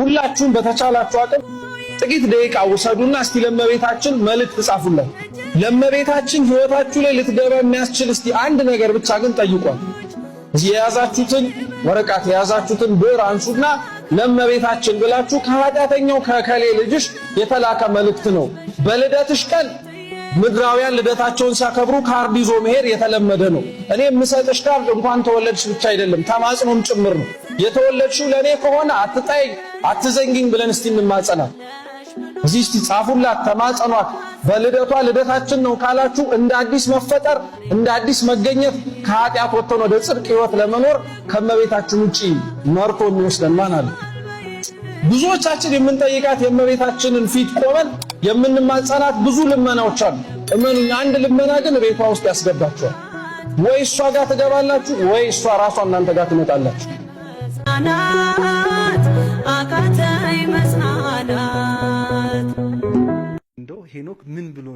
ሁላችሁም በተቻላችሁ አቅም ጥቂት ደቂቃ ውሰዱና እስቲ ለመቤታችን መልእክት ጻፉላት። ለመቤታችን ሕይወታችሁ ላይ ልትገባ የሚያስችል እስቲ አንድ ነገር ብቻ ግን ጠይቋል። እዚህ የያዛችሁትን ወረቀት የያዛችሁትን ብዕር አንሱና ለመቤታችን ብላችሁ ከኃጢአተኛው ከከሌ ልጅሽ የተላከ መልእክት ነው። በልደትሽ ቀን ምድራውያን ልደታቸውን ሲያከብሩ ካርድ ይዞ መሄድ የተለመደ ነው። እኔ የምሰጥሽ ካርድ እንኳን ተወለድሽ ብቻ አይደለም ተማጽኖም ጭምር ነው። የተወለድሽው ለእኔ ከሆነ አትጣይ፣ አትዘንጊኝ ብለን እስቲ እንማጸናት። እዚህ እስቲ ጻፉላት፣ ተማጸኗት። በልደቷ ልደታችን ነው ካላችሁ እንደ አዲስ መፈጠር፣ እንደ አዲስ መገኘት፣ ከኃጢአት ወጥተን ወደ ጽድቅ ሕይወት ለመኖር ከመቤታችን ውጪ መርቶ የሚወስደን ማን አለ? ብዙዎቻችን የምንጠይቃት የእመቤታችንን ፊት ቆመን የምንማጸናት ብዙ ልመናዎች አሉ። እመኑኝ፣ አንድ ልመና ግን ቤቷ ውስጥ ያስገባችኋል። ወይ እሷ ጋር ትገባላችሁ፣ ወይ እሷ ራሷ እናንተ ጋር ትመጣላችሁ። አቃተኝ መጽናናት። እንደው ሄኖክ ምን ብሎ